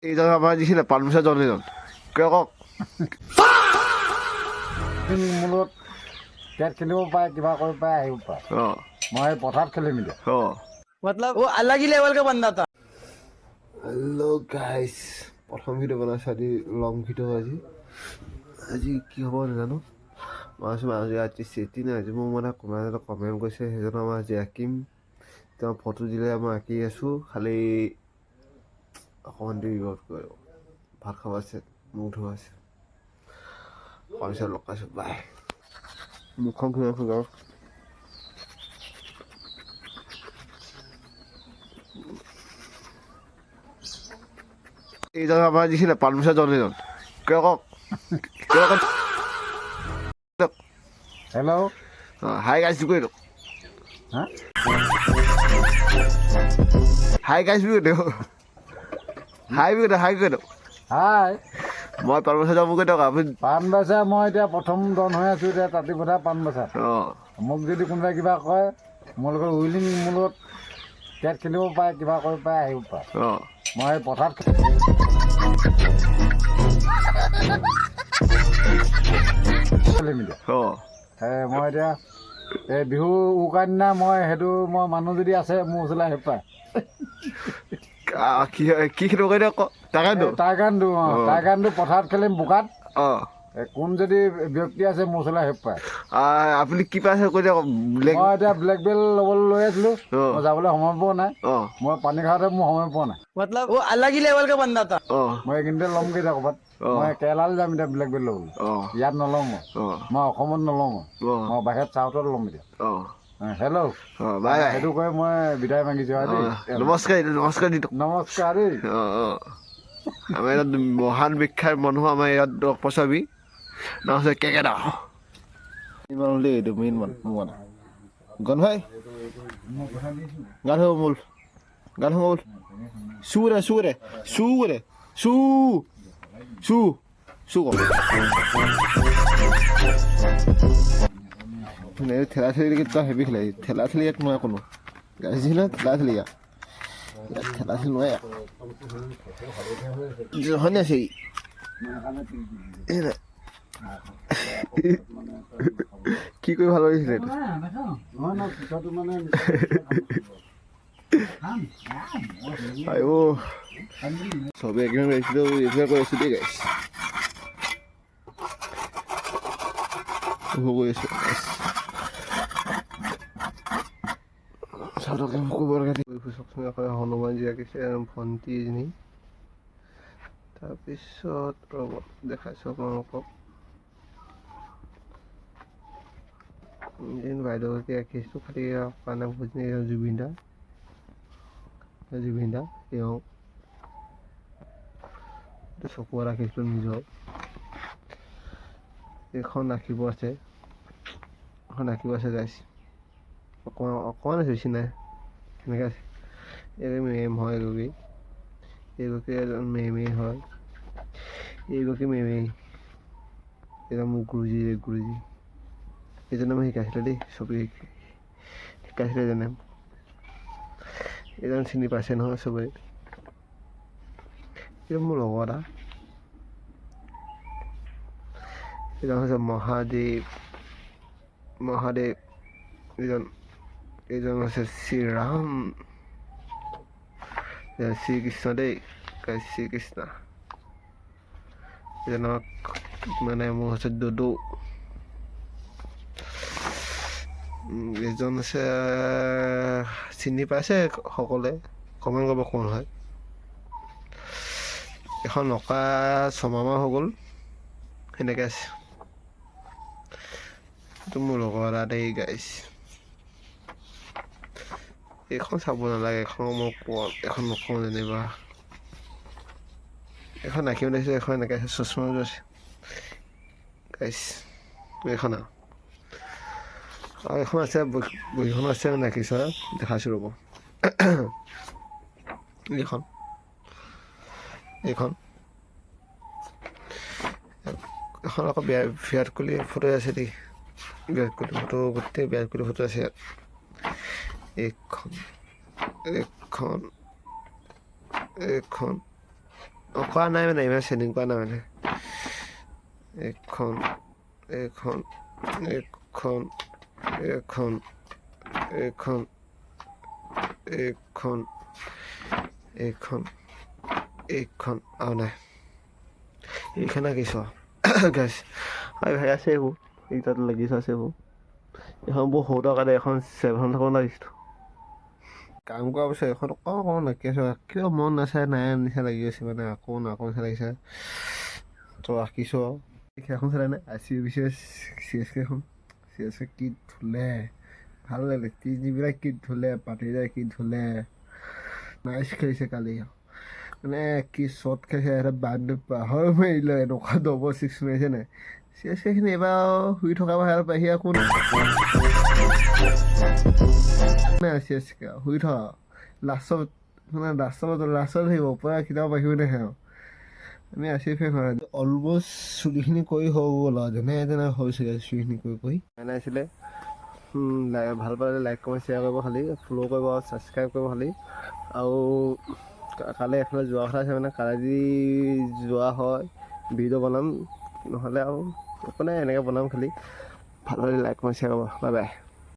এইজন আমাৰ দিছিলে পাণবজাৰ জন এইজন। কিয় কওক? মোৰ লগত কেট খেলিব পাৰে, কিবা কৰিব পাৰে, আহিব পাৰে। মই পথাৰত খেলিম এতিয়া। मतलब वो अलग ही लेवल का बंदा था। হেল্ল' গাইছ, প্ৰথম ভিডিঅ' বনাইছোঁ আজি, লং ভিডিঅ' আজি। আজি কি হ'ব নাজানো। মই আছোঁ আজি আৰ্টিষ্ট চেটি নাই। আজি মোৰ মানে কোনোবা এজনে কমেণ্ট কৰিছে, সেইজনৰ মই আজি আঁকিম। তেওঁ ফটো দিলে মই আঁকি আছোঁ, খালি অকণমান দেৰি ৱৰ্ক কৰিব। ভাত খাব আছে, মুখ ধুব আছে। তাৰপিছত লগ পাইছোঁ, বাই। মুখখন ধুই আছোঁ যাওঁ। এইজন আমাৰ দিছিলে পাণবজাৰ জন এইজন। কিয় কওক? কিয় কওক? হেল্ল'। হাই গাইছ কৰি দিয়ক। হা? হাই গাইছ বুলি কৈ দিয়ক, হাই বুলি কৈ দিয়ক, হাই কৰি দিয়ক। হাই। মই পাণবজাৰ যাম কৈ দিয়ক আপুনি। পাণবাচা, মই এতিয়া প্ৰথম ডন হৈ আছোঁ এতিয়া তাঁতিপথাৰ পাণবাচাত। মোক যদি কোনোবাই কিবা কয়, মোৰ লগত উইলিং, মোৰ লগত কেট খেলিব পাৰে, কিবা কৰিব পাৰে, আহিব পাৰে। মই পথাৰত খেলিম এতিয়া। এই মই এতিয়া এই বিহু উৰুকাৰ দিনা মই সেইটো মই মানুহ যদি আছে, মোৰ ওচৰলৈ আহিব পাৰে। কি কি খেলিব কৈ দিয়ক তাকেতো। টাইকাণ্ডো, অঁ। টাইকাণ্ডো পথাৰত খেলিম বোকাত। কোন যদি ব্যক্তি আছে, মোৰ ওচৰলৈ আহিব পাৰে। আপুনি কি পাইছে কৈ দিয়ক, ব্লেক। মই এতিয়া ব্লেক বেল্ট ল'বলৈ লৈ আছিলোঁ। মই যাবলৈ সময় পোৱা নাই। মই পানী খাওঁতে মোৰ সময় পোৱা নাই। मतलब वो अलग ही लेवल का बंदा था। মই এইখিনিতে ল'মগৈ এতিয়া ক'ৰবাত। মই কেৰেলালৈ যাম এতিয়া ব্লেক বেল্ট ল'বলৈ। ইয়াত নলওঁ মই। মই অসমত নলওঁ মই। মই বাহিৰত চাউথত ল'ম এতিয়া। হেল্ল'। Bye bye. সেইটো কৈ মই বিদায় মাগিছোঁ আৰু দেই। নমস্কাৰ, নমস্কাৰ দি দিয়ক। নমস্কাৰ দেই। অঁ অঁ আমাৰ ইয়াত মহান বিখ্যাত মানুহ, আমাৰ ইয়াত লগ পাইছাবি, নাম হৈছে কেকেদা। ইমান দেই, এইটো মেইন মান মোৰ মানে গণ ভাই, গান হ'ব মূল, গান হ'ব মূল। চুৰে চুৰে চুৰে চু চু চু ক ঠেলা ঠেলি তই হেভি খেলাই, ঠেলা ঠেলি ইয়াত নোৱাৰে কোনো গাইছিল, ঠেলা ঠেলি ইয়াত, ইয়াত ঠেলা ঠেলি নোৱাৰে হয়নে আছে। কি কৰি ভাল লাগিছিলে এইটো? নহয় নহয়, পিছতো মানে আইঅ, চবে এগ্ৰিমেণ্ট কৰিছিলোঁ, এইবিলাক কৰি আছোঁ দেই গাইছ, কৰি আছোঁ। হনুমানজী আঁকিছে, ভণ্টি এজনী। তাৰপিছত ৰ'ব, দেখাইছোঁ আপোনালোকক। বাইদেউগৰাকী আঁকিছোঁ, খালি কাৰণে ভজনী। জুবিন দা, জুবিন দা তেওঁ চকু ৰাখিছিলোঁ নিজৰ। এইখন আঁকিব আছে, এখন আঁকিব আছে গাইছ, অকণমান অকণমান আছে, বেছি নাই, সেনেকৈ আছে। এই মেম হয় এগৰাকী, এইগৰাকী এজন মেমেই হয়, এইগৰাকী মেমেই। এজন মোৰ গুৰুজী, গুৰুজী এজনে মোক শিকাইছিলে দেই, ছবি শিকাইছিলে এজনে। এজন চিনি পাইছে নহয় চবেই, এইটো মোৰ লগৰ এটা। এজন হৈছে মহাদেৱ, মহাদেৱ এজন। এইজন হৈছে শ্ৰীৰাম, শ্ৰীকৃষ্ণ দেই, শ্ৰীকৃষ্ণ। এজনক মানে মোৰ হৈছে দদৌ। এজন আছে, চিনি পাইছে সকলোৱে, কমেণ্ট কৰিব কোন হয়। এখন নকা 6 মাহমান হৈ গ'ল, সেনেকৈ আছে। এইটো মোৰ লগৰ এটা দেই গাইছ। এইখন চাব নালাগে, এইখন মই কোৱা, এখন নকওঁ যেনিবা। এখন আঁকিব লাগিছে, এখন এনেকৈ আছে, চশমা আছে গাইছ, এইখন। আৰু এখন আছে, বহীখন আছে, মানে আঁকিছোঁ, দেখাইছোঁ ৰ'ব। এইখন, এইখন, এখন আকৌ বিৰাট কোহলিৰ ফটো আছে দেই, বিৰাট কোহলি ফটো, গোটেই বিৰাট কোহলি ফটো আছে ইয়াত। এইখন, এইখন, এইখন। কৰা নাই, মানে ইমান শ্বেডিং কৰা নাই। মানে এইখন, এইখন, এইখন, এইখন, এইখন, এইখন, এইখন, এইখন আৰু নাই, এইখন আঁকিছোঁ গাইছ। আৰু ভাই আছে, এইবোৰ এইকেইটাত লাগি আছে। এইবোৰ এইখন বৰ সৰু কাৰণে এখন 7 থাউজেণ্ড লাগিছিলোঁ। কাম কৰাৰ পিছত এখন অকণ অকণ আঁকি আছোঁ। কিয় মন নাচায় নাই নিচিনা লাগি আছে, মানে আকৌ নাকো নিচিনা লাগিছে। তো আঁকিছোঁ। আৰু এই খেলখন চালে নে? R C B, C S K. C S K কি ধুলে, ভাল লাগিলে। টিমবিলাক কি ধুলে, পাতিদাৰ কি ধুলে, নাইচ খেলিছে কালি। মানে কি শ্বট খেলিছে, এটা বান্ধ পাহৰ মাৰিলে, এনেকুৱা ডবল ছিক্স মাৰিছে নাই। চি এছ কেখিনি এইবাৰ শুই থকা ভাল, বাহিৰা কোন নাই। চি এছ কে শুই থকা লাষ্টত, মানে লাষ্টত লাষ্টত থাকিব পূৰা, কিতাপ বাহিৰ নাহে। আৰু আমি আৰ চি ফেন হয়। অলমষ্ট চুলিখিনি কৰি হৈ গ'ল আৰু যেনে তেনে হৈছেগৈ চুলিখিনি কৰি কৰি বনাইছিলে। ভাল পালে লাইক, কমেণ্ট, শ্বেয়াৰ কৰিব খালি, ফ'ল' কৰিব আৰু ছাবস্ক্ৰাইব কৰিব খালি। আৰু কালি এফালে যোৱা কথা আছে, মানে কালি যদি যোৱা হয় ভিডিঅ' বনাম, নহ'লে আৰু একো নাই, এনেকৈ বনাম খালি। ভাল পালে লাইক, কমেণ্ট, শ্বেয়াৰ কৰিব। Bye bye.